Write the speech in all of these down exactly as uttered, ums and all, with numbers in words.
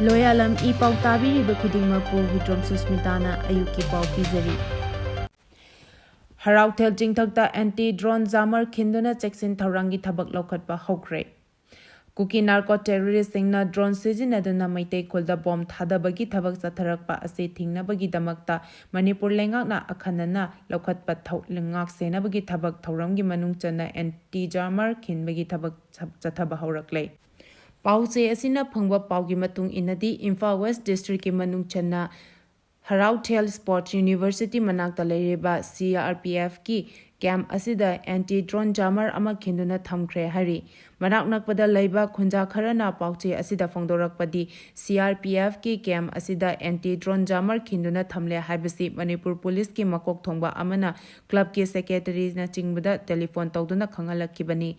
ꯂꯣꯌꯥꯂꯝ E ꯄꯥꯎ ꯇꯥꯕꯤꯔꯤꯕ ꯈꯨꯗꯤꯡꯃꯛꯄꯨ ꯍꯨꯏꯗ꯭ꯔꯣꯝ ꯁꯨꯁꯃꯤꯇꯥꯅ ꯑꯌꯨꯛꯀꯤ ꯄꯥꯎ ꯄꯤꯖꯔꯤ꯫ ꯍꯔꯥꯎꯊꯦꯜ ꯆꯤꯡꯊꯛꯇ anti drone jammer ꯈꯤꯟꯗꯨꯅ ꯆꯦꯛꯁꯤꯟ ꯊꯧꯔꯥꯡꯒꯤ ꯊꯕꯛ ꯂꯧꯈꯠꯄ ꯍꯧꯈ꯭ꯔꯦ꯫ ꯀꯨꯀꯤ narco terroristꯁꯤꯡꯅ drone ꯁꯤꯖꯤꯟꯅꯗꯨꯅ ꯃꯩꯇꯩ ꯈꯨꯜꯗ bomb ꯊꯥꯗꯕꯒꯤ ꯊꯕꯛ ꯆꯠꯊꯔꯛꯄ ꯑꯁꯤ ꯊꯤꯡꯅꯕꯒꯤꯗꯃꯛꯇ ꯃꯅꯤꯄꯨꯔ ꯂꯩꯉꯥꯛꯅ ꯑꯈꯟꯅꯅ ꯂꯧꯈꯠꯄ ꯊꯧ-, ꯉꯥꯛ ꯁꯦꯟꯅꯕꯒꯤ ꯊꯕꯛ ꯊꯧꯔꯝꯒꯤ ꯃꯅꯨꯡ ꯆꯟꯅ anti jammer ꯈꯤꯟꯕꯒꯤ ꯊꯕꯛ ꯆꯠꯊꯕ ꯍꯧꯔꯛꯂꯦ꯫ ꯄꯥꯎ ꯆꯦ ꯑꯁꯤꯅ ꯐꯪꯕ ꯄꯥꯎꯒꯤ ꯃꯇꯨꯡ ꯏꯟꯅꯗꯤ, ꯏꯝꯐꯥꯜ West Districtꯀꯤ ꯃꯅꯨꯡ ꯆꯟꯅ ꯍꯔꯥꯎꯊꯦꯜ Sports University ꯃꯅꯥꯛꯇ ꯂꯩꯔꯤꯕ CRPFꯀꯤ camp ꯑꯁꯤꯗ anti drone jammer ꯑꯃ ꯈꯤꯟꯗꯨꯅ ꯊꯝꯈ꯭ꯔꯦ ꯍꯥꯏꯔꯤ꯫ ꯃꯅꯥꯛ ꯅꯛꯄꯗ ꯂꯩꯕ ꯈꯨꯟꯖꯥ ꯈꯔꯅ ꯄꯥꯎꯆꯦ ꯑꯁꯤꯗ ꯐꯣꯡꯗꯣꯔꯛꯄꯗꯤ, CRPFꯀꯤ camp ꯑꯁꯤꯗ anti drone jammer ꯈꯤꯟꯗꯨꯅ ꯊꯝꯂꯦ ꯍꯥꯏꯕꯁꯤ ꯃꯅꯤꯄꯨꯔ ꯄꯨꯂꯤꯁꯀꯤ ꯃꯀꯣꯛ ꯊꯣꯡꯕ ꯑꯃꯅ clubꯀꯤ secretaryꯅꯆꯤꯡꯕꯗ telephone ꯇꯧꯗꯨꯅ ꯈꯪꯍꯜꯂꯛꯈꯤꯕꯅꯤ꯫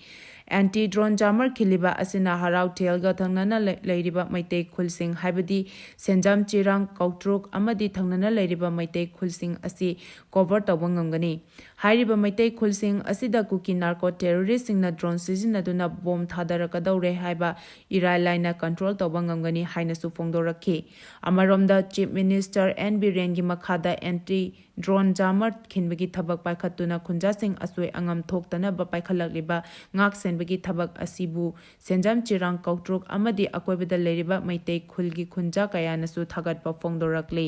Anti drone jammer ꯈꯤꯜꯂꯤꯕ ꯑꯁꯤꯅ ꯍꯔꯥꯎꯊꯦꯜꯒ ꯊꯪꯅꯅ ꯂꯩ-, ꯂꯩꯔꯤꯕ ꯃꯩꯇꯩ ꯈꯨꯜꯁꯤꯡ, ꯍꯥꯏꯕꯗꯤ ꯁꯦꯟꯖꯥꯝ, ꯆꯤꯔꯥꯡ, ꯀꯧꯇ꯭ꯔꯨꯛ ꯑꯃꯗꯤ ꯊꯪꯅꯅ ꯂꯩꯔꯤꯕ ꯃꯩꯇꯩ ꯈꯨꯜꯁꯤꯡ ꯑꯁꯤ cover ꯇꯧꯕ ꯉꯝꯒꯅꯤ꯫ ꯍꯥꯏꯔꯤꯕ ꯃꯩꯇꯩ ꯈꯨꯜꯁꯤꯡ ꯑꯁꯤꯗ ꯀꯨꯀꯤ narco terroristꯁꯤꯡꯅ drone ꯁꯤꯖꯤꯟꯅꯗꯨꯅ bomb ꯊꯥꯗꯔꯛꯀꯗꯧꯔꯦ ꯍꯥꯏꯕ ꯏꯔꯥꯏ ꯂꯥꯏꯅ control ꯇꯧꯕ ꯉꯝꯒꯅꯤ ꯍꯥꯏꯅꯁꯨ ꯐꯣꯡꯗꯣꯔꯛꯈꯤ꯫ ꯑꯃꯔꯣꯝꯗ, Chief Minister N ꯕꯤꯔꯦꯟꯒꯤ ꯃꯈꯥꯗ anti drone jammer ꯈꯤꯟꯕꯒꯤ ꯊꯕꯛ ꯄꯥꯏꯈꯠꯇꯨꯅ ꯈꯨꯟꯖꯥꯁꯤꯡ ꯑꯁꯣꯏ ꯑꯉꯥꯝ ꯊꯣꯛꯇꯅꯕ ꯄꯥꯏꯈꯠꯂꯛꯂꯤꯕ ꯉꯥꯛ ꯁꯦꯟꯕꯒꯤ ꯊꯕꯛ ꯑꯁꯤꯕꯨ ꯁꯦꯟꯖꯥꯝ, ꯆꯤꯔꯥꯡ, ꯀꯧꯇ꯭ꯔꯨꯛ ꯑꯃꯗꯤ ꯑꯀꯣꯏꯕꯗ ꯂꯩꯔꯤꯕ ꯃꯩꯇꯩ ꯈꯨꯜꯒꯤ ꯈꯨꯟꯖꯥ ꯀꯌꯥꯅꯁꯨ ꯊꯥꯒꯠꯄ ꯐꯣꯡꯗꯣꯔꯛꯂꯤ꯫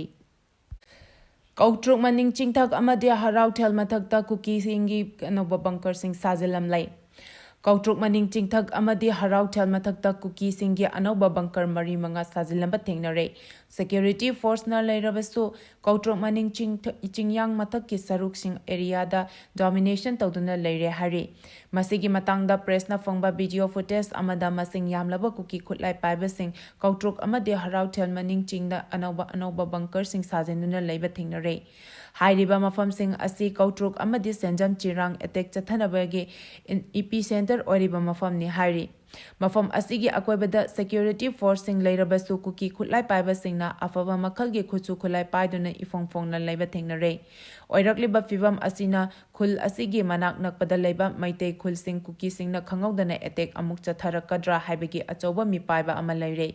ꯀꯧꯇ꯭ꯔꯨꯛ ꯃꯅꯤꯡ ꯆꯤꯡꯊꯛ ꯑꯃꯗꯤ ꯍꯔꯥꯎꯊꯦꯜ ꯃꯊꯛꯇ ꯀꯨꯀꯤꯁꯤꯡꯒꯤ ꯑꯅꯧꯕ bunkerꯁꯤꯡ ꯁꯥꯖꯤꯜꯂꯝꯂꯦ꯫ ꯀꯧꯇ꯭ꯔꯨꯛ ꯃꯅꯤꯡ ꯆꯤꯡꯊꯛ ꯑꯃꯗꯤ ꯍꯔꯥꯎꯊꯦꯜ ꯃꯊꯛꯇ ꯀꯨꯀꯤꯁꯤꯡꯒꯤ ꯑꯅꯧꯕ bunker ꯃꯔꯤ ꯃꯉꯥ ꯁꯥꯖꯤꯜꯂꯝꯕ ꯊꯦꯡꯅꯔꯦ꯫ Security forceꯅ ꯂꯩꯔꯕꯁꯨ, ꯀꯧꯇ꯭ꯔꯨꯛ ꯃꯅꯤꯡ ꯆꯤꯡꯊ-, ꯆꯤꯡꯌꯥꯡ ꯃꯊꯛꯀꯤ ꯁꯔꯨꯛꯁꯤꯡ areaꯗ domination ꯇꯧꯗꯨꯅ ꯂꯩꯔꯦ ꯍꯥꯏꯔꯤ꯫ ꯃꯁꯤꯒꯤ ꯃꯇꯥꯡꯗ pressꯅ ꯐꯪꯕ video footage ꯑꯃꯗ ꯃꯁꯤꯡ ꯌꯥꯝꯂꯕ ꯀꯨꯀꯤ ꯈꯨꯠꯂꯥꯏ ꯄꯥꯏꯕꯁꯤꯡ ꯀꯧꯇ꯭ꯔꯨꯛ ꯑꯃꯗꯤ ꯍꯔꯥꯎꯊꯦꯜ ꯃꯅꯤꯡ ꯆꯤꯡꯗ ꯑꯅꯧꯕ ꯑꯅꯧꯕ bunkerꯁꯤꯡ ꯁꯥꯖꯤꯟꯗꯨꯅ ꯂꯩꯕ ꯊꯦꯡꯅꯔꯦ꯫ ꯍꯥꯏꯔꯤꯕ ꯃꯐꯝꯁꯤꯡ ꯑꯁꯤ ꯀꯧꯇ꯭ꯔꯨꯛ ꯑꯃꯗꯤ ꯁꯦꯟꯖꯝ ꯆꯤꯔꯥꯡ attack ꯆꯠꯊꯅꯕꯒꯤ in-, epicenter ꯑꯣꯏꯔꯤꯕ ꯃꯐꯝꯅꯤ ꯍꯥꯏꯔꯤ꯫ ꯃꯐꯝ ꯑꯁꯤꯒꯤ ꯑꯀꯣꯏꯕꯗ security forceꯁꯤꯡ ꯂꯩꯔꯕꯁꯨ, ꯀꯨꯀꯤ ꯈꯨꯠꯂꯥꯏ ꯄꯥꯏꯕꯁꯤꯡꯅ ꯑꯐꯕ ꯃꯈꯜꯒꯤ ꯈꯨꯠꯁꯨ ꯈꯨꯠꯂꯥꯏ ꯄꯥꯏꯗꯨꯅ ꯏꯐꯣꯡ ꯐꯣꯡꯅ ꯂꯩꯕ ꯊꯦꯡꯅꯔꯦ꯫ ꯑꯣꯏꯔꯛꯂꯤꯕ ꯐꯤꯚꯝ ꯑꯁꯤꯅ ꯈꯨꯜ ꯑꯁꯤꯒꯤ ꯃꯅꯥꯛ ꯅꯛꯄꯗ ꯂꯩꯕ ꯃꯩꯇꯩ ꯈꯨꯜꯁꯤꯡ ꯀꯨꯀꯤꯁꯤꯡꯅ ꯈꯪꯍꯧꯗꯅ attack ꯑꯃꯨꯛ ꯆꯠꯊꯔꯛꯀꯗ꯭ꯔꯥ ꯍꯥꯏꯕꯒꯤ ꯑꯆꯧꯕ ꯃꯤꯄꯥꯏꯕ ꯑꯃ ꯂꯩꯔꯦ꯫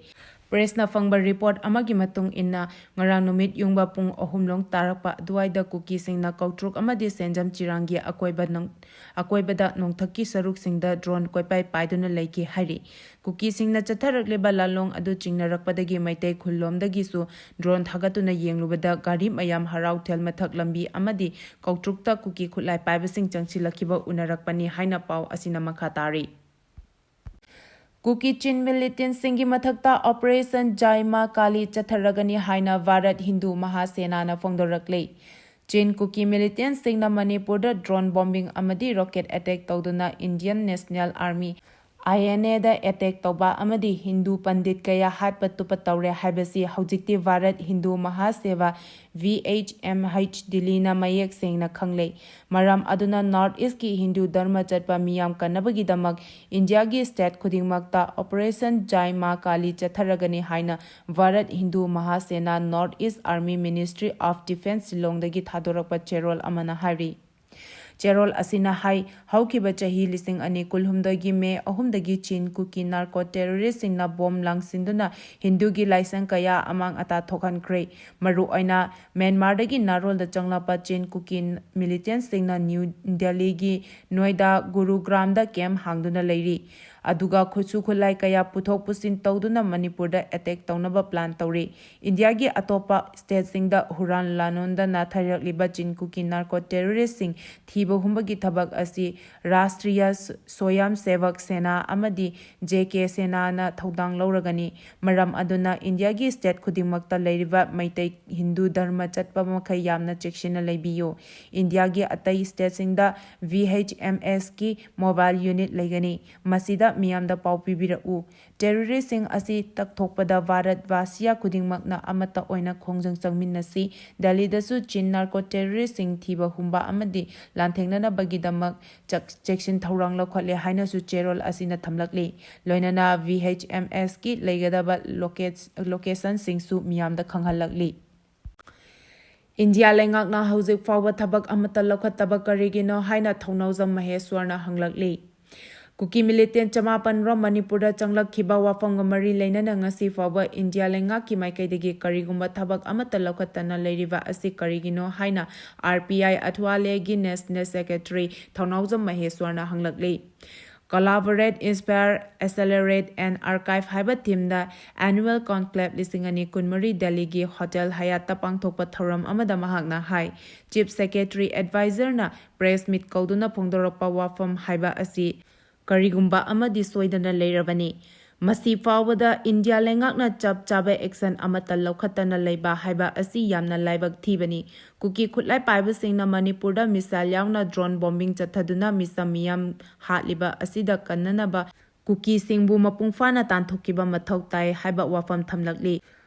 ꯄ꯭ꯔꯦꯁꯅ ꯐꯪꯕ ꯔꯤꯄꯣꯔꯠ ꯑꯃꯒꯤ ꯃꯇꯨꯡ ꯏꯟꯅ, ꯉꯔꯥꯡ ꯅꯨꯃꯤꯠ ꯌꯨꯡꯕ ꯄꯨꯡ ꯑꯍꯨꯝ ꯂꯣꯡ ꯇꯥꯔꯛꯄ ꯑꯗꯨꯋꯥꯏꯗ ꯀꯨꯀꯤꯁꯤꯡꯅ ꯀꯧꯇ꯭ꯔꯨꯛ ꯑꯃꯗꯤ ꯁꯦꯟꯖꯝ ꯆꯤꯔꯥꯡꯒꯤ ꯑꯀꯣꯏꯕ ꯅꯣꯡ-, ꯑꯀꯣꯏꯕꯗ ꯅꯣꯡꯊꯛꯀꯤ ꯁꯔꯨꯛꯁꯤꯡꯗ ꯗ꯭ꯔꯣꯟ ꯀꯣꯏꯄꯥꯏ ꯄꯥꯏꯗꯨꯅ ꯂꯩꯈꯤ ꯍꯥꯏꯔꯤ꯫ ꯀꯨꯀꯤꯁꯤꯡꯅ ꯆꯠꯊꯔꯛꯂꯤꯕ ꯂꯥꯟꯂꯣꯡ ꯑꯗꯨ ꯆꯤꯡꯅꯔꯛꯄꯗꯒꯤ ꯃꯩꯇꯩ ꯈꯨꯜꯂꯣꯝꯗꯒꯤꯁꯨ ꯗ꯭ꯔꯣꯟ ꯊꯥꯒꯠꯇꯨꯅ ꯌꯦꯡꯂꯨꯕꯗ ꯒꯥꯔꯤ ꯃꯌꯥꯝ ꯍꯔꯥꯎꯊꯦꯜ ꯃꯊꯛ ꯂꯝꯕꯤ ꯑꯃꯗꯤ ꯀꯧꯇ꯭ꯔꯨꯛꯇ ꯀꯨꯀꯤ ꯈꯨꯠꯂꯥꯏ ꯄꯥꯏꯕꯁꯤꯡ ꯆꯪꯁꯤꯜꯂꯛꯈꯤꯕ ꯎꯅꯔꯛꯄꯅꯤ ꯍꯥꯏꯅ ꯄꯥꯎ ꯑꯁꯤꯅ ꯃꯈꯥ ꯇꯥꯔꯤ꯫ ꯀꯨꯀꯤ ꯆꯤꯟ ꯃꯤꯂꯤꯇꯦꯟꯁꯤꯡꯒꯤ ꯃꯊꯛꯇ ꯑꯣꯄꯔꯦꯁꯟ ꯖꯥꯏ ꯃꯥ ꯀꯥꯂꯤ ꯆꯠꯊꯔꯒꯅꯤ ꯍꯥꯏꯅ ꯚꯥꯔꯠ ꯍꯤꯟꯗꯨ ꯃꯍꯥꯁꯦꯅꯥꯅ ꯐꯣꯡꯗꯣꯔꯛꯂꯤ꯫ ꯆꯤꯟ ꯀꯨꯀꯤ ꯃꯤꯂꯤꯇꯦꯟꯁꯤꯡꯅ ꯃꯅꯤꯄꯨꯔꯗ ꯗ꯭ꯔꯣꯟ ꯕꯣꯝꯕꯤꯡ ꯑꯃꯗꯤ ꯔꯣꯀꯦꯠ ꯑꯦꯇꯦꯛ ꯇꯧꯗꯨꯅ Indian national army, I N A attack ꯇꯧꯕ ꯑꯃꯗꯤ ꯍꯤꯟꯗꯨ ꯄꯟꯗꯤꯠ ꯀꯌꯥ ꯍꯥꯠꯄ ꯇꯨꯞꯄ ꯇꯧꯔꯦ ꯍꯥꯏꯕꯁꯤ ꯍꯧꯖꯤꯛꯇꯤ Bharat Hindu Mahasabha, V H M H, ꯗꯤꯜꯂꯤꯅ ꯃꯌꯦꯛ ꯁꯦꯡꯅ ꯈꯪꯂꯦ꯫ ꯃꯔꯝ ꯑꯗꯨꯅ ꯅꯣꯔꯠ ꯏꯁꯀꯤ ꯍꯤꯟꯗꯨ ꯙꯔꯃ ꯆꯠꯄ ꯃꯤꯌꯥꯝ ꯀꯟꯅꯕꯒꯤꯗꯃꯛ ꯏꯟꯗꯤꯌꯥꯒꯤ ꯁ꯭ꯇꯦꯠ ꯈꯨꯗꯤꯡꯃꯛꯇ ꯑꯣꯄꯔꯦꯁꯟ ꯖꯥꯏ ꯃꯥ ꯀꯥꯂꯤ ꯆꯠꯊꯔꯒꯅꯤ ꯍꯥꯏꯅ ꯚꯥꯔꯠ ꯍꯤꯟꯗꯨ ꯃꯍꯥꯁꯦꯅꯥ north east army ministry of defence ꯁꯤꯂꯣꯡꯗꯒꯤ ꯊꯥꯗꯣꯔꯛꯄ ꯆꯦꯔꯣꯜ ꯑꯃꯅ ꯍꯥꯏꯔꯤ꯫ ꯆꯦꯔꯣꯜ ꯑꯁꯤꯅ ꯍꯥꯏ, ꯍꯧꯈꯤꯕ ꯆꯍꯤ ꯂꯤꯁꯤꯡ ꯑꯅꯤ ꯀꯨꯟꯍꯨꯝꯗꯣꯏꯒꯤ ꯃꯦ ꯑꯍꯨꯝꯗꯒꯤ ꯆꯤꯟ ꯀꯨꯀꯤ ꯅꯥꯔꯀꯣ ꯇꯦꯔꯣꯔꯤꯁꯁꯤꯡꯅ ꯕꯣꯝ ꯂꯪꯁꯤꯟꯗꯨꯅ ꯍꯤꯟꯗꯨꯒꯤ ꯂꯥꯏꯁꯪ ꯀꯌꯥ ꯑꯃꯥꯡ ꯑꯇꯥ ꯊꯣꯛꯍꯟꯈ꯭ꯔꯦ꯫ ꯃꯔꯨꯑꯣꯏꯅ ꯃ꯭ꯌꯥꯟꯃꯥꯔꯗꯒꯤ ꯅꯥꯔꯣꯜꯗ ꯆꯪꯂꯛꯄ ꯆꯤꯟ ꯀꯨꯀꯤ ꯃꯤꯂꯤꯇꯦꯟꯁꯤꯡꯅ ꯅ꯭ꯌꯨ ꯗꯦꯜꯂꯤꯒꯤ ꯅꯣꯏꯗꯥ ꯒꯨꯔꯨꯒ꯭ꯔꯥꯝꯗ ꯀꯦꯝꯞ ꯍꯥꯡꯗꯨꯅ ꯂꯩꯔꯤ꯫ ꯑꯗꯨꯒ ꯈꯨꯠꯁꯨ ꯈꯨꯠꯂꯥꯏ ꯀꯌꯥ ꯄꯨꯊꯣꯛ ꯄꯨꯁꯤꯟ ꯇꯧꯗꯨꯅ ꯃꯅꯤꯄꯨꯔꯗ ꯑꯦꯇꯦꯛ ꯇꯧꯅꯕ ꯄ꯭ꯂꯥꯟ ꯇꯧꯔꯤ꯫ ꯏꯟꯗꯤꯌꯥꯒꯤ ꯑꯇꯣꯞꯄ ꯁ꯭ꯇꯦꯠꯁꯤꯡꯗ ꯍꯨꯔꯥꯟ ꯂꯥꯟꯂꯣꯟꯗ ꯅꯥꯊꯩꯔꯛꯂꯤꯕ ꯆꯤꯟ ꯀꯨꯀꯤ ꯅꯥꯔꯀꯣ ꯇꯦꯔꯣꯔꯤꯁ꯭ꯠꯁꯤꯡ ꯊꯤꯕ ꯍꯨꯝꯕꯒꯤ ꯊꯕꯛ ꯑꯁꯤ ꯔꯥꯁꯇ꯭ꯔꯤꯌ ꯁ꯭ꯋꯌꯝ ꯁꯦꯚꯛ ꯁꯦꯅꯥ ꯑꯃꯗꯤ ꯖꯦ ꯀꯦ ꯁꯦꯅꯥꯅ ꯊꯧꯗꯥꯡ ꯂꯧꯔꯒꯅꯤ꯫ ꯃꯔꯝ ꯑꯗꯨꯅ ꯏꯟꯗꯤꯌꯥꯒꯤ ꯁ꯭ꯇꯦꯠ ꯈꯨꯗꯤꯡꯃꯛꯇ ꯂꯩꯔꯤꯕ ꯃꯩꯇꯩ ꯍꯤꯟꯗꯨ ꯙꯔꯃ ꯆꯠꯄ ꯃꯈꯩ ꯌꯥꯝꯅ ꯆꯦꯛꯁꯤꯟꯅ ꯂꯩꯕꯤꯌꯨ꯫ ꯏꯟꯗꯤꯌꯥꯒꯤ ꯑꯇꯩ ꯁ꯭ꯇꯦꯠꯁꯤꯡꯗ ꯚꯤ ꯑꯩꯆ ꯑꯦꯝ ꯑꯦꯁꯀꯤ ꯃꯣꯕꯥꯏꯜ ꯌꯨꯅꯤꯠ ꯂꯩꯒꯅꯤ꯫ ꯃꯁꯤꯗ ꯃꯤꯌꯥꯝꯗ ꯄꯥꯎ ꯄꯤꯕꯤꯔꯛꯎ꯫ ꯇꯦꯔꯣꯔꯤꯁ꯭ꯠꯁꯤꯡ ꯑꯁꯤ ꯇꯛꯊꯣꯛꯄꯗ ꯚꯥꯔꯠ ꯚꯥꯁꯤꯌꯥ ꯈꯨꯗꯤꯡꯃꯛꯅ ꯑꯃꯠꯇ ꯑꯣꯏꯅ ꯈꯣꯡꯖꯪ ꯆꯪꯃꯤꯟꯅꯁꯤ꯫ ꯗꯦꯜꯂꯤꯗꯁꯨ ꯆꯤꯟ ꯅꯥꯔꯀꯣ ꯇꯦꯔꯣꯔꯤꯁ꯭ꯠꯁꯤꯡ ꯊꯤꯕ ꯍꯨꯝꯕ ꯑꯃꯗꯤ ꯂꯥꯟꯊꯦꯡꯅꯅꯕꯒꯤꯗꯃꯛ ꯆꯦꯛ-, ꯆꯦꯛꯁꯤꯟ ꯊꯧꯔꯥꯡ ꯂꯧꯈꯠꯂꯦ ꯍꯥꯏꯅꯁꯨ ꯆꯦꯔꯣꯜ ꯑꯁꯤꯅ ꯊꯝꯂꯛꯂꯤ꯫ ꯂꯣꯏꯅꯅ ꯚꯤ ꯑꯩꯆ ꯑꯦꯝ ꯑꯦꯁꯀꯤ ꯂꯩꯒꯗꯕ ꯂꯣꯀꯦꯠ-, ꯂꯣꯀꯦꯁꯟꯁꯤꯡꯁꯨ ꯃꯤꯌꯥꯝꯗ ꯈꯪꯍꯜꯂꯛꯂꯤ꯫ ꯏꯟꯗꯤꯌꯥ ꯂꯩꯉꯥꯛꯅ ꯍꯧꯖꯤꯛ ꯐꯥꯎꯕ ꯊꯕꯛ ꯑꯃꯠꯇ ꯂꯧꯈꯠꯇꯕ ꯀꯔꯤꯒꯤꯅꯣ ꯍꯥꯏꯅ ꯊꯧꯅꯥꯎꯖꯝ ꯃꯍꯦꯁ꯭ꯋꯔꯅ ꯍꯪꯂꯛꯂꯤ꯫ ꯀꯨꯀꯤ ꯃꯤꯂꯤꯇꯦꯟ ꯆꯃꯥꯄꯟ ꯔꯣꯝ ꯃꯅꯤꯄꯨꯔꯗ ꯆꯪꯂꯛꯈꯤꯕ ꯋꯥꯐꯝꯒ ꯃꯔꯤ ꯂꯩꯅꯅ ꯉꯁꯤ ꯐꯥꯎꯕ ꯏꯟꯗꯤꯌꯥ ꯂꯩꯉꯥꯛꯀꯤ ꯃꯥꯏꯀꯩꯗꯒꯤ ꯀꯔꯤꯒꯨꯝꯕ ꯊꯕꯛ ꯑꯃꯠꯇ ꯂꯧꯈꯠꯇꯅ ꯂꯩꯔꯤꯕ ꯑꯁꯤ ꯀꯔꯤꯒꯤꯅꯣ ꯍꯥꯏꯅ RPI ꯑꯊꯋꯥꯂꯦꯒꯤ National Secretary Thounaojam ꯃꯍꯦꯁ꯭ꯋꯔꯅ ꯍꯪꯂꯛꯂꯤ꯫ Collaborate, Inspire, Accelerate and Archive ꯍꯥꯏꯕ themeꯗ annual conclave ꯂꯤꯁꯤꯡ ꯑꯅꯤ ꯀꯨꯟꯃꯔꯤ ꯗꯦꯜꯂꯤꯒꯤ Hotel Hyattꯇ ꯄꯥꯡꯊꯣꯛꯄ ꯊꯧꯔꯝ ꯑꯃꯗ ꯃꯍꯥꯛꯅ ꯍꯥꯏ, Chief Secretary Advisorꯅ press meet ꯀꯧꯗꯨꯅ ꯐꯣꯡꯗꯣꯔꯛꯄ ꯋꯥꯐꯝ ꯍꯥꯏꯕ ꯑꯁꯤ ꯀꯔꯤꯒꯨꯝꯕ ꯑꯃꯗꯤ ꯁꯣꯏꯗꯅ ꯂꯩꯔꯕꯅꯤ꯫ ꯃꯁꯤ ꯐꯥꯎꯕꯗ ꯏꯟꯗꯤꯌꯥ ꯂꯩꯉꯥꯛꯅ ꯆꯞ ꯆꯥꯕ action ꯑꯃꯠꯇ ꯂꯧꯈꯠꯇꯅ ꯂꯩꯕ ꯍꯥꯏꯕ ꯑꯁꯤ ꯌꯥꯝꯅ ꯂꯥꯏꯕꯛ ꯊꯤꯕꯅꯤ꯫ ꯀꯨꯀꯤ ꯈꯨꯠꯂꯥꯏ ꯄꯥꯏꯕꯁꯤꯡꯅ ꯃꯅꯤꯄꯨꯔꯗ missile ꯌꯥꯎꯅ drone bombing ꯆꯠꯊꯗꯨꯅ ꯃꯤꯆꯝ ꯃꯤꯌꯥꯝ ꯍꯥꯠꯂꯤꯕ ꯑꯁꯤꯗ ꯀꯟꯅꯅꯕ ꯀꯨꯀꯤꯁꯤꯡꯕꯨ ꯃꯄꯨꯡ ꯐꯥꯅ ꯇꯥꯟꯊꯣꯛꯈꯤꯕ ꯃꯊꯧ ꯇꯥꯏ ꯍꯥꯏꯕ ꯋꯥꯐꯝ ꯊꯝꯂꯛꯂꯤ꯫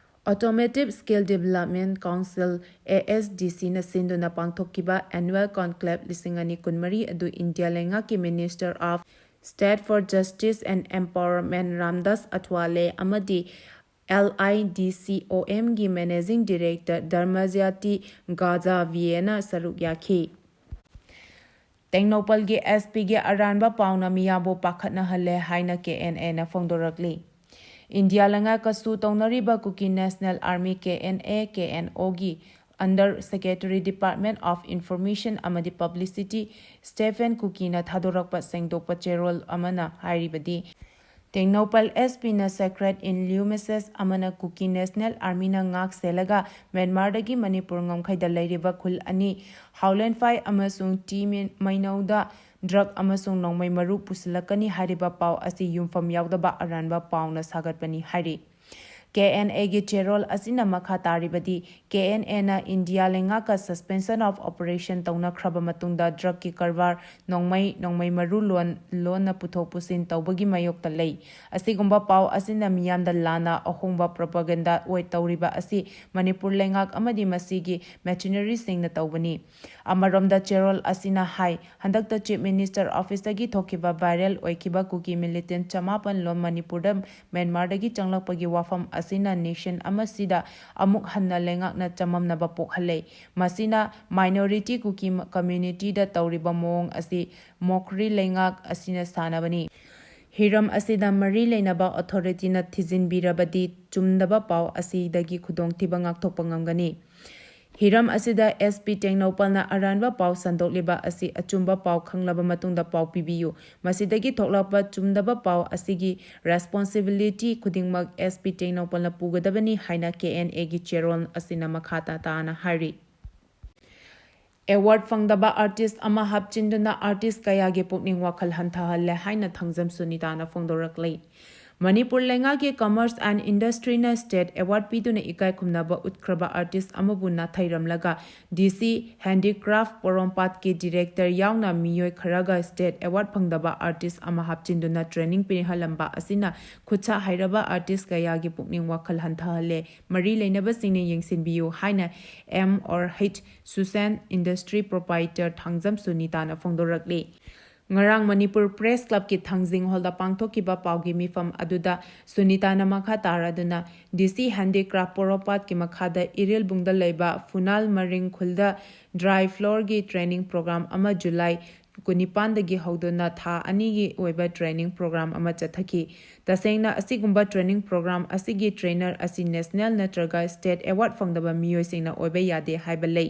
Automotive Skill Development Council, ASDCꯅ ꯁꯤꯟꯗꯨꯅ ꯄꯥꯡꯊꯣꯛꯈꯤꯕ annual conclave ꯂꯤꯁꯤꯡ ꯑꯅꯤ ꯀꯨꯟꯃꯔꯤ ꯑꯗꯨ ꯏꯟꯗꯤꯌꯥ ꯂꯩꯉꯥꯛꯀꯤ Minister of State for Justice and Empowerment Ramdas ꯑꯊꯋꯥꯂꯦ ꯑꯃꯗꯤ LIDCOMꯒꯤ Managing Director ꯙꯔꯃꯖ꯭ꯌꯥꯇꯤ ꯒꯥꯖꯥꯚꯤꯌꯦꯅ ꯁꯔꯨꯛ ꯌꯥꯈꯤ꯫ ꯇꯦꯡꯅꯧꯄꯜꯒꯤ SPꯒꯤ ꯑꯔꯥꯟꯕ ꯄꯥꯎꯅ ꯃꯤꯌꯥꯝꯕꯨ ꯄꯥꯈꯠꯅꯍꯜꯂꯦ ꯍꯥꯏꯅ KNAꯅ ꯐꯣꯡꯗꯣꯔꯛꯂꯤ꯫ ꯏꯟꯗꯤꯌꯥ ꯂꯩꯉꯥꯛꯀ ꯁꯨ ꯇꯧꯅꯔꯤꯕ ꯀꯨꯀꯤ National Army, KNA, KNOꯒꯤ Under Secretary, Department of Information ꯑꯃꯗꯤ Publicity Stephen ꯀꯨꯀꯤꯅ ꯊꯥꯗꯣꯔꯛꯄ ꯁꯦꯡꯗꯣꯛꯄ ꯆꯦꯔꯣꯜ ꯑꯃꯅ ꯍꯥꯏꯔꯤꯕꯗꯤ, Tengnoupal SPꯅ secret in lieu message ꯑꯃꯅ ꯀꯨꯀꯤ National Armyꯅ ꯉꯥꯛ ꯁꯦꯜꯂꯒ ꯃ꯭ꯌꯥꯟꯃꯥꯔꯗꯒꯤ ꯃꯅꯤꯄꯨꯔ ꯉꯝꯈꯩꯗ ꯂꯩꯔꯤꯕ ꯈꯨꯜ ꯑꯅꯤ ꯍꯥꯎꯂꯦꯟꯐꯥꯏ ꯑꯃꯁꯨꯡ ꯇꯤ ꯃꯩꯅꯧꯗ drug ꯑꯃꯁꯨꯡ ꯅꯣꯡꯃꯩ ꯃꯔꯨ ꯄꯨꯁꯤꯜꯂꯛꯀꯅꯤ ꯍꯥꯏꯔꯤꯕ ꯄꯥꯎ ꯑꯁꯤ ꯌꯨꯝꯐꯝ ꯌꯥꯎꯗꯕ ꯑꯔꯥꯟꯕ ꯄꯥꯎꯅ ꯁꯥꯒꯠꯄꯅꯤ ꯍꯥꯏꯔꯤ꯫ KNAꯒꯤ ꯆꯦꯔꯣꯜ ꯑꯁꯤꯅ ꯃꯈꯥ ꯇꯥꯔꯤꯕꯗꯤ, KNAꯅ ꯏꯟꯗꯤꯌꯥ ꯂꯩꯉꯥꯛꯀ suspension of operation ꯇꯧꯅꯈ꯭ꯔꯕ ꯃꯇꯨꯡꯗ drugꯀꯤ ꯀꯔꯕꯥꯔ, ꯅꯣꯡꯃꯩ, ꯅꯣꯡꯃꯩ ꯃꯔꯨ ꯂꯣꯟ, ꯂꯣꯟꯅ ꯄꯨꯊꯣꯛ ꯄꯨꯁꯤꯟ ꯇꯧꯕꯒꯤ ꯃꯥꯌꯣꯛꯇ ꯂꯩ꯫ ꯑꯁꯤꯒꯨꯝꯕ ꯄꯥꯎ ꯑꯁꯤꯅ ꯃꯤꯌꯥꯝꯗ ꯂꯥꯟꯅ ꯑꯍꯣꯡꯕ propaganda ꯑꯣꯏ ꯇꯧꯔꯤꯕ ꯑꯁꯤ ꯃꯅꯤꯄꯨꯔ ꯂꯩꯉꯥꯛ ꯑꯃꯗꯤ ꯃꯁꯤꯒꯤ mercenaryꯁꯤꯡꯅ ꯇꯧꯕꯅꯤ꯫ ꯑꯃꯔꯣꯝꯗ ꯆꯦꯔꯣꯜ ꯑꯁꯤꯅ ꯍꯥꯏ, ꯍꯟꯗꯛꯇ Chief Minister Officeꯇꯒꯤ ꯊꯣꯛꯈꯤꯕ viral ꯑꯣꯏꯈꯤꯕ ꯀꯨꯀꯤ militant ꯆꯃꯥꯄꯟ ꯂꯣꯝ ꯃꯅꯤꯄꯨꯔꯗ ꯃ꯭ꯌꯥꯟꯃꯥꯔꯗꯒꯤ ꯆꯪꯂꯛꯄꯒꯤ ꯋꯥꯐꯝ ꯑꯁꯤꯅ nation ꯑꯃꯁꯤꯗ ꯑꯃꯨꯛ ꯍꯟꯅ ꯂꯩꯉꯥꯛꯅ ꯆꯃꯝꯅꯕ ꯄꯣꯛꯍꯜꯂꯦ꯫ ꯃꯁꯤꯅ minority ꯀꯨꯀꯤ communityꯗ ꯇꯧꯔꯤꯕ ꯃꯑꯣꯡ ꯑꯁꯤ mockery ꯂꯩꯉꯥꯛ ꯑꯁꯤꯅ ꯁꯥꯟꯅꯕꯅꯤ꯫ ꯍꯤꯔꯝ ꯑꯁꯤꯗ ꯃꯔꯤ ꯂꯩꯅꯕ authorityꯅ ꯊꯤꯖꯤꯟꯕꯤꯔꯕꯗꯤ ꯆꯨꯝꯗꯕ ꯄꯥꯎ ꯑꯁꯤꯗꯒꯤ ꯈꯨꯗꯣꯡꯊꯤꯕ ꯉꯥꯛꯊꯣꯛꯄ ꯉꯝꯒꯅꯤ꯫ ꯍꯤꯔꯝ ꯑꯁꯤꯗ SP ꯇꯦꯡꯅꯧꯄꯜꯅ ꯑꯔꯥꯟꯕ ꯄꯥꯎ ꯁꯟꯗꯣꯛꯂꯤꯕ ꯑꯁꯤ ꯑꯆꯨꯝꯕ ꯄꯥꯎ ꯈꯪꯂꯕ ꯃꯇꯨꯡꯗ ꯄꯥꯎ ꯄꯤꯕꯤꯌꯨ꯫ ꯃꯁꯤꯗꯒꯤ ꯊꯣꯛꯂꯛꯄ ꯆꯨꯝꯗꯕ ꯄꯥꯎ ꯑꯁꯤꯒꯤ responsibility ꯈꯨꯗꯤꯡꯃꯛ SP ꯇꯦꯡꯅꯧꯄꯜꯅ ꯄꯨꯒꯗꯕꯅꯤ ꯍꯥꯏꯅ KNAꯒꯤ ꯆꯦꯔꯣꯜ ꯑꯁꯤꯅ ꯃꯈꯥ ꯇꯥꯅ ꯍꯥꯏꯔꯤ꯫ Award ꯐꯪꯗꯕ artist ꯑꯃ ꯍꯥꯞꯆꯤꯟꯗꯨꯅ artist ꯀꯌꯥꯒꯤ ꯄꯨꯛꯅꯤꯡ ꯋꯥꯈꯜ ꯍꯟꯊꯍꯜꯂꯦ ꯍꯥꯏꯅ ꯊꯥꯡꯖꯝ ꯁꯨꯅꯤꯇꯥꯅ ꯐꯣꯡꯗꯣꯔꯛꯂꯤ꯫ ꯃꯅꯤꯄꯨꯔ ꯂꯩꯉꯥꯛꯀꯤ Commerce and Industryꯅ state award ꯄꯤꯗꯨꯅ ꯏꯀꯥꯏ ꯈꯨꯝꯅꯕ ꯎꯠꯈ꯭ꯔꯕ artist ꯑꯃꯕꯨ ꯅꯥꯊꯩꯔꯝꯂꯒ DC Handicraft ꯄꯣꯔꯣꯝꯄꯥꯠꯀꯤ director ꯌꯥꯎꯅ ꯃꯤꯑꯣꯏ ꯈꯔꯒ state award ꯐꯪꯗꯕ artist ꯑꯃ ꯍꯥꯞꯆꯤꯟꯗꯨꯅ training ꯄꯤꯍꯜꯂꯝꯕ ꯑꯁꯤꯅ ꯈꯨꯠꯁꯥ ꯍꯩꯔꯕ artist ꯀꯌꯥꯒꯤ ꯄꯨꯛꯅꯤꯡ ꯋꯥꯈꯜ ꯍꯟꯊꯍꯜꯂꯦ꯫ ꯃꯔꯤ ꯂꯩꯅꯕꯁꯤꯡꯅ ꯌꯦꯡꯁꯤꯟꯕꯤꯌꯨ ꯍꯥꯏꯅ M or H Susan Industry Proprietor Thangjam ꯁꯨꯅꯤꯇꯥꯅ ꯐꯣꯡꯗꯣꯔꯛꯂꯤ꯫ ꯉꯔꯥꯡ ꯃꯅꯤꯄꯨꯔ Press Clubꯀꯤ ꯊꯥꯡꯖꯤꯡ ꯍꯣꯜꯗ ꯄꯥꯡꯊꯣꯛꯈꯤꯕ ꯄꯥꯎꯒꯤ ꯃꯤꯐꯝ ꯑꯗꯨꯗ ꯁꯨꯅꯤꯇꯥꯅ ꯃꯈꯥ ꯇꯥꯔꯗꯨꯅ DC Handicraft ꯄꯣꯔꯣꯝꯄꯥꯠꯀꯤ ꯃꯈꯥꯗ ꯏꯔꯤꯜꯕꯨꯡꯗ ꯂꯩꯕ ꯐꯨꯅꯥꯜ ꯃꯔꯤꯡ ꯈꯨꯜꯗ dry floorꯒꯤ training program ꯑꯃ July ꯀꯨꯟꯅꯤꯄꯥꯟꯗꯒꯤ ꯍꯧꯗꯨꯅ ꯊꯥ ꯑꯅꯤꯒꯤ ꯑꯣꯏꯕ training program ꯑꯃ ꯆꯠꯊꯈꯤ꯫ ꯇꯁꯦꯡꯅ ꯑꯁꯤꯒꯨꯝꯕ training program ꯑꯁꯤꯒꯤ trainer ꯑꯁꯤ national ꯅꯠꯇ꯭ꯔꯒ state award ꯐꯪꯗꯕ ꯃꯤꯑꯣꯏꯁꯤꯡꯅ ꯑꯣꯏꯕ ꯌꯥꯗꯦ ꯍꯥꯏꯕ ꯂꯩ꯫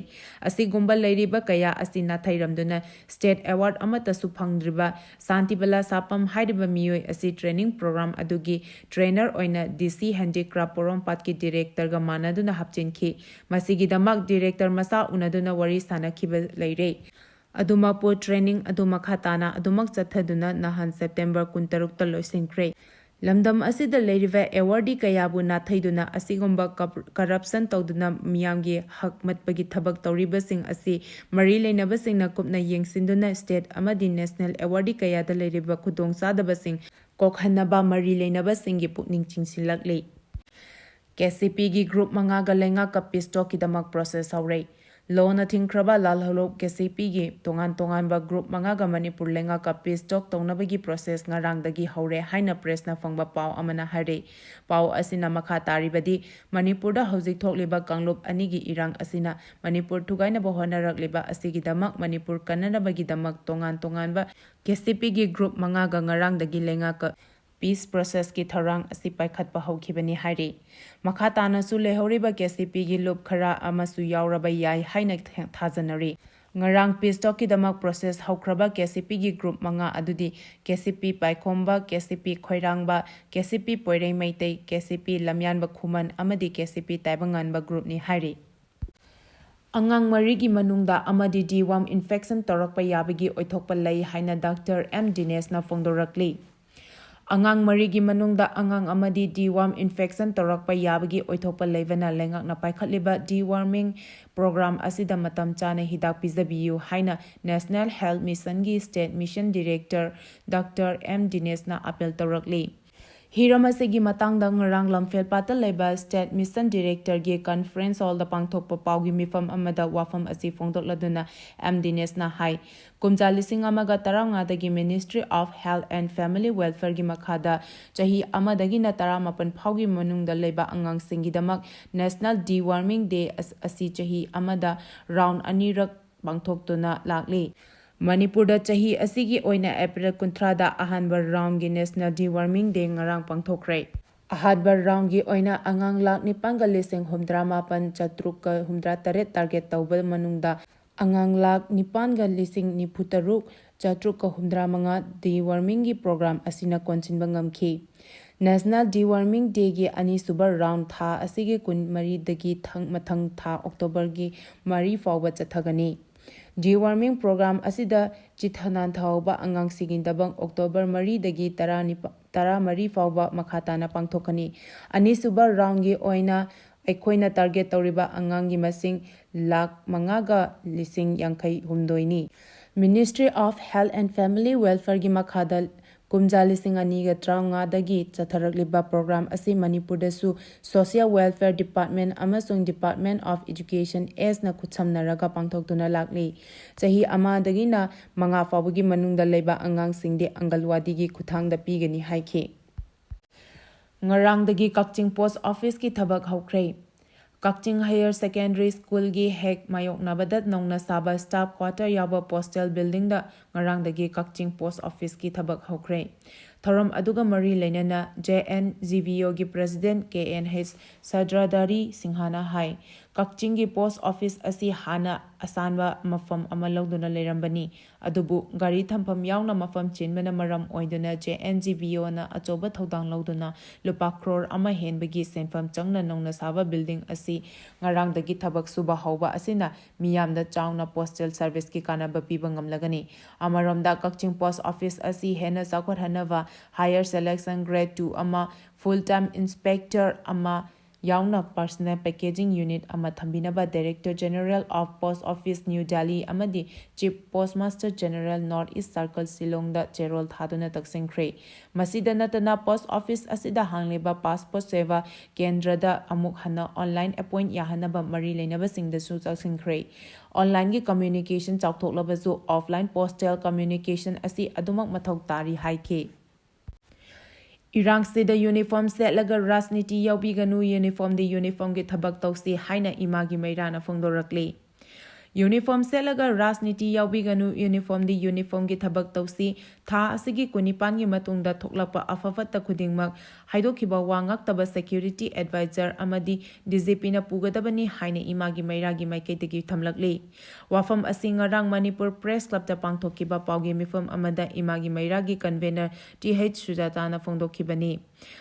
ꯑꯁꯤꯒꯨꯝꯕ ꯂꯩꯔꯤꯕ ꯀꯌꯥ ꯑꯁꯤ ꯅꯥꯊꯩꯔꯝꯗꯨꯅ state award ꯑꯃꯠꯇꯁꯨ ꯐꯪꯗ꯭ꯔꯤꯕ ꯁꯥꯟꯇꯤꯕꯂꯥ ꯁꯥꯄꯝ ꯍꯥꯏꯔꯤꯕ ꯃꯤꯑꯣꯏ ꯑꯁꯤ training program ꯑꯗꯨꯒꯤ trainer ꯑꯣꯏꯅ DC Handicraft ꯄꯣꯔꯣꯝꯄꯥꯠꯀꯤ directorꯒ ꯃꯥꯟꯅꯗꯨꯅ ꯍꯥꯞꯆꯤꯟꯈꯤ꯫ ꯃꯁꯤꯒꯤꯗꯃꯛ director ꯃꯁꯥ ꯎꯅꯗꯨꯅ ꯋꯥꯔꯤ ꯁꯥꯅꯈꯤꯕ ꯂꯩꯔꯦ꯫ ꯑꯗꯨꯃꯛꯄꯨ training ꯑꯗꯨ ꯃꯈꯥ ꯇꯥꯅ ꯑꯗꯨꯃꯛ ꯆꯠꯊꯗꯨꯅ ꯅꯍꯥꯟ September ꯀꯨꯟꯇꯔꯨꯛꯇ ꯂꯣꯏꯁꯤꯟꯈ꯭ꯔꯦ꯫ ꯂꯝꯗꯝ ꯑꯁꯤꯗ ꯂꯩꯔꯤꯕ awardee ꯀꯌꯥꯕꯨ ꯅꯥꯊꯩꯗꯨꯅ ꯑꯁꯤꯒꯨꯝꯕ ꯀꯞ-, corruption ꯇꯧꯗꯨꯅ ꯃꯤꯌꯥꯝꯒꯤ ꯍꯛ ꯃꯠꯄꯒꯤ ꯊꯕꯛ ꯇꯧꯔꯤꯕꯁꯤꯡ ꯑꯁꯤ ꯃꯔꯤ ꯂꯩꯅꯕꯁꯤꯡꯅ ꯀꯨꯞꯅ ꯌꯦꯡꯁꯤꯟꯗꯨꯅ state ꯑꯃꯗꯤ national awardee ꯀꯌꯥꯗ ꯂꯩꯔꯤꯕ ꯈꯨꯗꯣꯡꯆꯥꯗꯕꯁꯤꯡ ꯀꯣꯛꯍꯟꯅꯕ ꯃꯔꯤ ꯂꯩꯅꯕꯁꯤꯡꯒꯤ ꯄꯨꯛꯅꯤꯡ ꯆꯤꯡꯁꯤꯜꯂꯛꯂꯤ꯫ KCPꯒꯤ group ꯃꯉꯥꯒ ꯂꯩꯉꯥꯛꯀ peace talkꯀꯤꯗꯃꯛ process ꯍꯧꯔꯦ꯫ ꯂꯣꯅ ꯊꯤꯡꯈ꯭ꯔꯕ ꯂꯥꯜꯍꯧꯂꯨꯞ ꯀꯦ ꯁꯤ ꯄꯤꯒꯤ ꯇꯣꯉꯥꯟ ꯇꯣꯉꯥꯟꯕ ꯒ꯭ꯔꯨꯞ ꯃꯉꯥꯒ ꯃꯅꯤꯄꯨꯔ ꯂꯩꯉꯥꯛꯀ ꯄꯤꯁ ꯇꯣꯛ ꯇꯧꯅꯕꯒꯤ ꯄ꯭ꯔꯣꯁꯦꯁ ꯉꯔꯥꯡꯗꯒꯤ ꯍꯧꯔꯦ ꯍꯥꯏꯅ ꯄ꯭ꯔꯦꯁꯅ ꯐꯪꯕ ꯄꯥꯎ ꯑꯃꯅ ꯍꯥꯏꯔꯤ꯫ ꯄꯥꯎ ꯑꯁꯤꯅ ꯃꯈꯥ ꯇꯥꯔꯤꯕꯗꯤ, ꯃꯅꯤꯄꯨꯔꯗ ꯍꯧꯖꯤꯛ ꯊꯣꯛꯂꯤꯕ ꯀꯥꯡꯂꯨꯞ ꯑꯅꯤꯒꯤ ꯏꯔꯥꯡ ꯑꯁꯤꯅ ꯃꯅꯤꯄꯨꯔ ꯊꯨꯒꯥꯏꯅꯕ ꯍꯣꯠꯅꯔꯛꯂꯤꯕ ꯑꯁꯤꯒꯤꯗꯃꯛ ꯃꯅꯤꯄꯨꯔ ꯀꯟꯅꯅꯕꯒꯤꯗꯃꯛ ꯇꯣꯉꯥꯟ ꯇꯣꯉꯥꯟꯕ ꯀꯦ ꯁꯤ ꯄꯤꯒꯤ ꯒ꯭ꯔꯨꯞ ꯃꯉꯥꯒ ꯉꯔꯥꯡꯗꯒꯤ ꯂꯩꯉꯥꯛꯀ ꯄꯤꯁ ꯄ꯭ꯔꯣꯁꯦꯁꯀꯤ ꯊꯧꯔꯥꯡ ꯑꯁꯤ ꯄꯥꯏꯈꯠꯄ ꯍꯧꯈꯤꯕꯅꯤ ꯍꯥꯏꯔꯤ꯫ ꯃꯈꯥ ꯇꯥꯅꯁꯨ ꯂꯩꯍꯧꯔꯤꯕ ꯀꯦ ꯁꯤ ꯄꯤꯒꯤ ꯂꯨꯞ ꯈꯔ ꯑꯃꯁꯨ ꯌꯥꯎꯔꯕ ꯌꯥꯏ ꯍꯥꯏꯅ ꯊꯥꯖꯅꯔꯤ꯫ ꯉꯔꯥꯡ ꯄꯤꯁ ꯇꯣꯛꯀꯤꯗꯃꯛ ꯄ꯭ꯔꯣꯁꯦꯁ ꯍꯧꯈ꯭ꯔꯕ ꯀꯦ ꯁꯤ ꯄꯤꯒꯤ ꯒ꯭ꯔꯨꯞ ꯃꯉꯥ ꯑꯗꯨꯗꯤ ꯀꯦ ꯁꯤ ꯄꯤ ꯄꯥꯏꯈꯣꯝꯕ, ꯀꯦ ꯁꯤ ꯄꯤ ꯈꯣꯏꯔꯥꯡꯕ, ꯀꯦ ꯁꯤ ꯄꯤ ꯄꯣꯏꯔꯩ ꯃꯩꯇꯩ, ꯀꯦ ꯁꯤ ꯄꯤ ꯂꯝꯌꯥꯟꯕ ꯈꯨꯃꯟ ꯑꯃꯗꯤ ꯀꯦ ꯁꯤ ꯄꯤ ꯇꯥꯏꯕꯪꯉꯥꯟꯕ ꯒ꯭ꯔꯨꯞꯅꯤ ꯍꯥꯏꯔꯤ꯫ ꯑꯉꯥꯡ ꯃꯔꯤꯒꯤ ꯃꯅꯨꯡꯗ ꯑꯃꯗꯤ deworm infection ꯇꯧꯔꯛꯄ ꯌꯥꯕꯒꯤ ꯑꯣꯏꯊꯣꯛꯄ ꯂꯩ ꯍꯥꯏꯅ ꯗꯥꯛꯇꯔ ꯑꯦꯝ ꯗꯤꯅꯦꯁꯅ ꯐꯣꯡꯗꯣꯔꯛꯂꯤ꯫ ꯑꯉꯥꯡ ꯃꯔꯤꯒꯤ ꯃꯅꯨꯡꯗ ꯑꯉꯥꯡ ꯑꯃꯗꯤ deworm infection ꯇꯧꯔꯛꯄ ꯌꯥꯕꯒꯤ ꯑꯣꯏꯊꯣꯛꯄ ꯂꯩꯕꯅ ꯂꯩꯉꯥꯛꯅ ꯄꯥꯏꯈꯠꯂꯤꯕ deworming program ꯑꯁꯤꯗ ꯃꯇꯝ ꯆꯥꯅ ꯍꯤꯗꯥꯛ ꯄꯤꯖꯕꯤꯌꯨ ꯍꯥꯏꯅ National Health Missionꯒꯤ State Mission Director doctor M ꯗꯤꯅꯦꯁꯅ ꯑꯥꯄꯤꯜ ꯇꯧꯔꯛꯂꯤ꯫ ꯍꯤꯔꯝ ꯑꯁꯤꯒꯤ ꯃꯇꯥꯡꯗ ꯉꯔꯥꯡ ꯂꯝꯐꯦꯜꯄꯥꯠꯇ ꯂꯩꯕ State Mission Directorꯒꯤ conference hallꯗ ꯄꯥꯡꯊꯣꯛꯄ ꯄꯥꯎꯒꯤ ꯃꯤꯐꯝ ꯑꯃꯗ ꯋꯥꯐꯝ ꯑꯁꯤ ꯐꯣꯡꯗꯣꯛꯂꯗꯨꯅ ꯑꯦꯝ ꯗꯤꯅꯦꯁꯅ ꯍꯥꯏ, ꯀꯨꯝꯖꯥ ꯂꯤꯁꯤꯡ ꯑꯃꯒ ꯇꯔꯥꯃꯉꯥꯗꯒꯤ Ministry of Health and Family Welfareꯒꯤ ꯃꯈꯥꯗ ꯆꯍꯤ ꯑꯃꯗꯒꯤꯅ ꯇꯔꯥꯃꯥꯄꯟ ꯐꯥꯎꯒꯤ ꯃꯅꯨꯡꯗ ꯂꯩꯕ ꯑꯉꯥꯡꯁꯤꯡꯒꯤꯗꯃꯛ National Deworming Day ꯑꯁ-, ꯑꯁꯤ ꯆꯍꯤ ꯑꯃꯗ round ꯑꯅꯤꯔꯛ ꯄꯥꯡꯊꯣꯛꯇꯨꯅ ꯂꯥꯛꯂꯤ꯫ ꯃꯅꯤꯄꯨꯔꯗ ꯆꯍꯤ ꯑꯁꯤꯒꯤ ꯑꯣꯏꯅ ꯑꯦꯄ꯭ꯔꯤꯜ ꯀꯨꯟꯊ꯭ꯔꯥꯗ ꯑꯍꯥꯟꯕ roundꯒꯤ National Deworming Day ꯉꯔꯥꯡ ꯄꯥꯡꯊꯣꯛꯈ꯭ꯔꯦ꯫ ꯑꯍꯥꯟꯕ roundꯒꯤ ꯑꯣꯏꯅ ꯑꯉꯥꯡ ꯂꯥꯈ ꯅꯤꯄꯥꯟꯒ ꯂꯤꯁꯤꯡ ꯍꯨꯝꯗ꯭ꯔꯥ ꯃꯥꯄꯟ ꯆꯥꯇ꯭ꯔꯨꯛꯀ ꯍꯨꯝꯗ꯭ꯔꯥ ꯇꯔꯦꯠ target ꯇꯧꯕ ꯃꯅꯨꯡꯗ ꯑꯉꯥꯡ ꯂꯥꯈ ꯅꯤꯄꯥꯟꯒ ꯂꯤꯁꯤꯡ ꯅꯤꯐꯨ ꯇꯔꯨꯛ ꯆꯥꯇ꯭ꯔꯨꯛꯀ ꯍꯨꯝꯗ꯭ꯔꯥ ꯃꯉꯥ dewormingꯒꯤ program ꯑꯁꯤꯅ ꯀꯣꯟꯁꯤꯟꯕ ꯉꯝꯈꯤ꯫ National Deworming Dayꯒꯤ ꯑꯅꯤꯁꯨꯕ round ꯊꯥ ꯑꯁꯤꯒꯤ ꯀꯨꯟꯃꯔꯤꯗꯒꯤ ꯊꯪ-, ꯃꯊꯪ ꯊꯥ ꯑꯣꯛꯇꯣꯕꯔꯒꯤ ꯃꯔꯤ ꯐꯥꯎꯕ ꯆꯠꯊꯒꯅꯤ꯫ Deworming program ꯑꯁꯤꯗ ꯆꯤꯠꯊ ꯅꯥꯟꯊꯍꯧꯕ ꯑꯉꯥꯡꯁꯤꯡꯒꯤꯗꯃꯛ ꯑꯣꯛꯇꯣꯕꯔ ꯃꯔꯤꯗꯒꯤ ꯇꯔꯥꯅꯤꯄꯥꯜ, ꯇꯔꯥꯃꯔꯤ ꯐꯥꯎꯕ ꯃꯈꯥ ꯇꯥꯅ ꯄꯥꯡꯊꯣꯛꯀꯅꯤ꯫ ꯑꯅꯤꯁꯨꯕ roundꯒꯤ ꯑꯣꯏꯅ ꯑꯩꯈꯣꯏꯅ target ꯇꯧꯔꯤꯕ ꯑꯉꯥꯡꯒꯤ ꯃꯁꯤꯡ ꯂꯥꯈ ꯃꯉꯥꯒ ꯂꯤꯁꯤꯡ ꯌꯥꯡꯈꯩ ꯍꯨꯝꯗꯣꯏꯅꯤ꯫ Ministry of Health and Family Welfareꯒꯤ ꯃꯈꯥꯗ ꯀꯨꯝꯖꯥ ꯂꯤꯁꯤꯡ ꯑꯅꯤꯒ ꯇꯔꯥꯃꯉꯥꯗꯒꯤ ꯆꯠꯊꯔꯛꯂꯤꯕ program ꯑꯁꯤ ꯃꯅꯤꯄꯨꯔꯗꯁꯨ Social Welfare Department ꯑꯃꯁꯨꯡ Department of Education ꯑꯦꯁꯅ ꯈꯨꯠꯁꯝꯅꯔꯒ ꯄꯥꯡꯊꯣꯛꯇꯨꯅ ꯂꯥꯛꯂꯤ꯫ ꯆꯍꯤ ꯑꯃꯗꯒꯤꯅ ꯃꯉꯥ ꯐꯥꯎꯕꯒꯤ ꯃꯅꯨꯡꯗ ꯂꯩꯕ ꯑꯉꯥꯡꯁꯤꯡꯗꯤ ꯑꯪꯒꯜꯋꯥꯗꯤꯒꯤ ꯈꯨꯠꯊꯥꯡꯗ ꯄꯤꯒꯅꯤ ꯍꯥꯏꯈꯤ꯫ ꯉꯔꯥꯡꯗꯒꯤ ꯀꯛꯆꯤꯡ post officeꯀꯤ ꯊꯕꯛ ꯍꯧꯈ꯭ꯔꯦ꯫ ꯀꯛꯆꯤꯡ Higher Secondary Schoolꯒꯤ ꯍꯦꯛ ꯃꯥꯌꯣꯛꯅꯕꯗ ꯅꯧꯅ ꯁꯥꯕ staff quarter ꯌꯥꯎꯕ postal buildingꯗ ꯉꯔꯥꯡꯗꯒꯤ ꯀꯛꯆꯤꯡ post officeꯀꯤ ꯊꯕꯛ ꯍꯧꯈ꯭ꯔꯦ꯫ ꯊꯧꯔꯝ ꯑꯗꯨꯒ ꯃꯔꯤ ꯂꯩꯅꯅ JNGVOꯒꯤ President KNH ꯁꯗ꯭ꯔꯗꯥꯔꯤ ꯁꯤꯡꯍꯅ ꯍꯥꯏ, ꯀꯛꯆꯤꯡꯒꯤ post office ꯑꯁꯤ ꯍꯥꯟꯅ ꯑꯁꯥꯟꯕ ꯃꯐꯝ ꯑꯃ ꯂꯧꯗꯨꯅ ꯂꯩꯔꯝꯕꯅꯤ꯫ ꯑꯗꯨꯕꯨ ꯒꯥꯔꯤ ꯊꯝꯐꯝ ꯌꯥꯎꯅ ꯃꯐꯝ ꯆꯤꯟꯕꯅ ꯃꯔꯝ ꯑꯣꯏꯗꯨꯅ JNGVOꯅ ꯑꯆꯧꯕ ꯊꯧꯗꯥꯡ ꯂꯧꯗꯨꯅ ꯂꯨꯄꯥ crore ꯑꯃ ꯍꯦꯟꯕꯒꯤ ꯁꯦꯟꯐꯝ ꯆꯪꯅ ꯅꯧꯅ ꯁꯥꯕ building ꯑꯁꯤ ꯉꯔꯥꯡꯗꯒꯤ ꯊꯕꯛ ꯁꯨꯕ ꯍꯧꯕ ꯑꯁꯤꯅ ꯃꯤꯌꯥꯝꯗ ꯆꯥꯎꯅ postal serviceꯀꯤ ꯀꯥꯟꯅꯕ ꯄꯤꯕ ꯉꯝꯂꯒꯅꯤ꯫ ꯑꯃꯔꯣꯝꯗ ꯀꯛꯆꯤꯡ post office ꯑꯁꯤ ꯍꯦꯟꯅ ꯆꯥꯎꯈꯠꯍꯟꯅꯕ higher selection grade two ꯑꯃ, full time inspector ꯑꯃ ꯌꯥꯎꯅ personal packaging unit ꯑꯃ ꯊꯝꯕꯤꯅꯕ Director General of Post Office New Delhi ꯑꯃꯗꯤ Chief Postmaster General North East Circle ꯁꯤꯂꯣꯡꯗ ꯆꯦꯔꯣꯜ ꯊꯥꯗꯨꯅ ꯇꯛꯁꯤꯟꯈ꯭ꯔꯦ꯫ ꯃꯁꯤꯗ ꯅꯠꯇꯅ post office ꯑꯁꯤꯗ ꯍꯥꯡꯂꯤꯕ Passport Seva ꯀꯦꯟꯗ꯭ꯔꯗ ꯑꯃꯨꯛ ꯍꯟꯅ online appoint ꯌꯥꯍꯟꯅꯕ ꯃꯔꯤ ꯂꯩꯅꯕꯁꯤꯡꯗꯁꯨ ꯇꯛꯁꯤꯟꯈ꯭ꯔꯦ꯫ Onlineꯒꯤ communication ꯆꯥꯎꯊꯣꯛꯂꯕꯁꯨ offline postal communication ꯑꯁꯤ ꯑꯗꯨꯃꯛ ꯃꯊꯧ ꯇꯥꯔꯤ ꯍꯥꯏꯈꯤ꯫ ꯏꯔꯥꯡꯁꯤꯗ uniform ꯁꯦꯠꯂꯒ ꯔꯥꯖꯅꯤꯇꯤ ꯌꯥꯎꯕꯤꯒꯅꯨ, uniformꯗꯤ uniformꯒꯤ ꯊꯕꯛ ꯇꯧꯁꯤ ꯍꯥꯏꯅ ꯏꯃꯥꯒꯤ ꯃꯩꯔꯥꯅ ꯐꯣꯡꯗꯣꯔꯛꯂꯤ꯫ Uniform ꯁꯦꯠꯂꯒ ꯔꯥꯖꯅꯤꯇꯤ ꯌꯥꯎꯕꯤꯒꯅꯨ, uniformꯗꯤ uniformꯒꯤ ꯊꯕꯛ ꯇꯧꯁꯤ, ꯊꯥ ꯑꯁꯤꯒꯤ ꯀꯨꯟꯅꯤꯄꯥꯟꯒꯤ ꯃꯇꯨꯡꯗ ꯊꯣꯛꯂꯛꯄ ꯑꯐ ꯐꯠꯇ ꯈꯨꯗꯤꯡꯃꯛ ꯍꯥꯏꯗꯣꯛꯈꯤꯕ ꯋꯥ ꯉꯥꯛꯇꯕ security advisor ꯑꯃꯗꯤ DGPꯅ ꯄꯨꯒꯗꯕꯅꯤ ꯍꯥꯏꯅ ꯏꯃꯥꯒꯤ ꯃꯩꯔꯥꯒꯤ ꯃꯥꯏꯀꯩꯗꯒꯤ ꯊꯝꯂꯛꯂꯤ꯫ ꯋꯥꯐꯝ ꯑꯁꯤ ꯉꯔꯥꯡ ꯃꯅꯤꯄꯨꯔ Press Clubꯇ ꯄꯥꯡꯊꯣꯛꯈꯤꯕ ꯄꯥꯎꯒꯤ ꯃꯤꯐꯝ ꯑꯃꯗ ꯏꯃꯥꯒꯤ ꯃꯩꯔꯥꯒꯤ convener Th ꯁꯨꯖꯥꯇꯥꯅ ꯐꯣꯡꯗꯣꯛꯈꯤꯕꯅꯤ꯫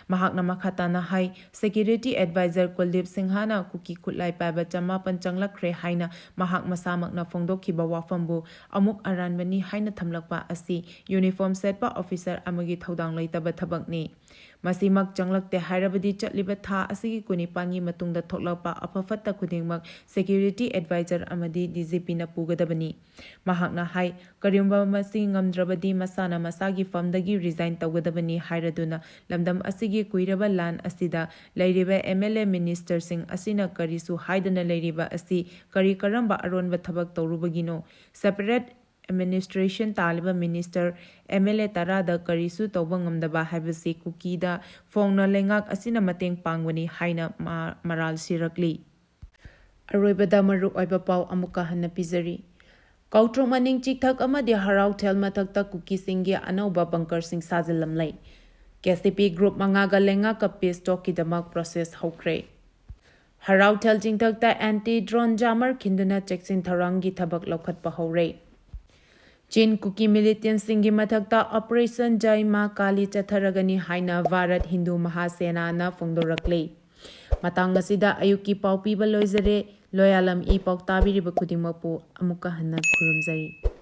ꯃꯍꯥꯛꯅ ꯃꯈꯥ ꯇꯥꯅ ꯍꯥꯏ, security advisor ꯀꯨꯜꯗꯤꯞ ꯁꯤꯡꯍꯅ ꯀꯨꯀꯤ ꯈꯨꯠꯂꯥꯏ ꯄꯥꯏꯕ ꯆꯃꯥꯄꯟ ꯆꯪꯂꯛꯈ꯭ꯔꯦ ꯍꯥꯏꯅ ꯃꯍꯥꯛ ꯃꯁꯥꯃꯛꯅ ꯐꯣꯡꯗꯣꯛꯈꯤꯕ ꯋꯥꯐꯝꯕꯨ ꯑꯃꯨꯛ ꯑꯔꯥꯟꯕꯅꯤ ꯍꯥꯏꯅ ꯊꯝꯂꯛꯄ ꯑꯁꯤ uniform ꯁꯦꯠꯄ officer ꯑꯃꯒꯤ ꯊꯧꯗꯥꯡ ꯂꯩꯇꯕ ꯊꯕꯛꯅꯤ꯫ ꯃꯁꯤꯃꯛ ꯆꯪꯂꯛꯇꯦ ꯍꯥꯏꯔꯕꯗꯤ ꯆꯠꯂꯤꯕ ꯊꯥ ꯑꯁꯤꯒꯤ ꯀꯨꯟꯅꯤꯄꯥꯟꯒꯤ ꯃꯇꯨꯡꯗ ꯊꯣꯛꯂꯛꯄ ꯑꯐ ꯐꯠꯇ ꯈꯨꯗꯤꯡꯃꯛ security advisor ꯑꯃꯗꯤ D G Pꯅ ꯄꯨꯒꯗꯕꯅꯤ꯫ ꯃꯍꯥꯛꯅ ꯍꯥꯏ, ꯀꯔꯤꯒꯨꯝꯕ ꯃꯁꯤ ꯉꯝꯗ꯭ꯔꯕꯗꯤ ꯃꯁꯥꯅ ꯃꯁꯥꯒꯤ ꯐꯝꯗꯒꯤ resign ꯇꯧꯒꯗꯕꯅꯤ ꯍꯥꯏꯔꯗꯨꯅ ꯂꯝꯗꯝ ꯑꯁꯤꯒꯤ ꯀꯨꯏꯔꯕ ꯂꯥꯟ ꯑꯁꯤꯗ ꯂꯩꯔꯤꯕ M L A ministerꯁꯤꯡ ꯑꯁꯤꯅ ꯀꯔꯤꯁꯨ ꯍꯥꯏꯗꯅ ꯂꯩꯔꯤꯕ ꯑꯁꯤ ꯀꯔꯤ ꯀꯔꯝꯕ ꯑꯔꯣꯟꯕ ꯊꯕꯛ ꯇꯧꯔꯨꯕꯒꯤꯅꯣ? Separate administration ꯇꯥꯜꯂꯤꯕ minister, M L A ꯇꯔꯥꯗ ꯀꯔꯤꯁꯨ ꯇꯧꯕ ꯉꯝꯗꯕ ꯍꯥꯏꯕꯁꯤ ꯀꯨꯀꯤꯗ ꯐꯣꯡꯅ ꯂꯩꯉꯥꯛ ꯑꯁꯤꯅ ꯃꯇꯦꯡ ꯄꯥꯡꯕꯅꯤ ꯍꯥꯏꯅ ꯃꯥ-, ꯃꯔꯥꯜ ꯁꯤꯔꯛꯂꯤ꯫ ꯑꯔꯣꯏꯕꯗ ꯃꯔꯨꯑꯣꯏꯕ ꯄꯥꯎ ꯑꯃꯨꯛꯀ ꯍꯟꯅ ꯄꯤꯖꯔꯤ꯫ ꯀꯥꯎꯇ꯭ꯔꯨꯛ ꯃꯅꯤꯡ ꯆꯤꯛꯊꯛ ꯑꯃꯗꯤ ꯍꯔꯥꯎꯊꯦꯜ ꯃꯊꯛꯇ ꯀꯨꯀꯤꯁꯤꯡꯒꯤ ꯑꯅꯧꯕ bunkerꯁꯤꯡ ꯁꯥꯖꯤꯜꯂꯝꯂꯦ꯫ K C P group ꯃꯉꯥꯒ ꯂꯩꯉꯥꯛꯀ peace talkꯀꯤꯗꯃꯛ process ꯍꯧꯈ꯭ꯔꯦ꯫ ꯍꯔꯥꯎꯊꯦꯜ ꯆꯤꯡꯊꯛꯇ anti drone jammer ꯈꯤꯟꯗꯨꯅ ꯆꯦꯛꯁꯤꯟ ꯊꯧꯔꯥꯡꯒꯤ ꯊꯕꯛ ꯂꯧꯈꯠꯄ ꯍꯧꯔꯦ꯫ ꯆꯤꯟ ꯀꯨꯀꯤ militantꯁꯤꯡꯒꯤ ꯃꯊꯛꯇ Operation Jai Ma Kali ꯆꯠꯊꯔꯒꯅꯤ ꯍꯥꯏꯅ ꯚꯥꯔꯠ ꯍꯤꯟꯗꯨ ꯃꯍꯥꯁꯦꯅꯥꯅ ꯐꯣꯡꯗꯣꯔꯛꯂꯤ꯫ ꯃꯇꯥꯡ ꯑꯁꯤꯗ ꯑꯌꯨꯛꯀꯤ ꯄꯥꯎ ꯄꯤꯕ ꯂꯣꯏꯖꯔꯦ꯫ ꯂꯣꯌꯥꯂꯝ ꯏ ꯄꯥꯎ ꯇꯥꯕꯤꯔꯤꯕ ꯈꯨꯗꯤꯡꯃꯛꯄꯨ ꯑꯃꯨꯛꯀ ꯍꯟꯅ ꯈꯨꯔꯨꯝꯖꯔꯤ꯫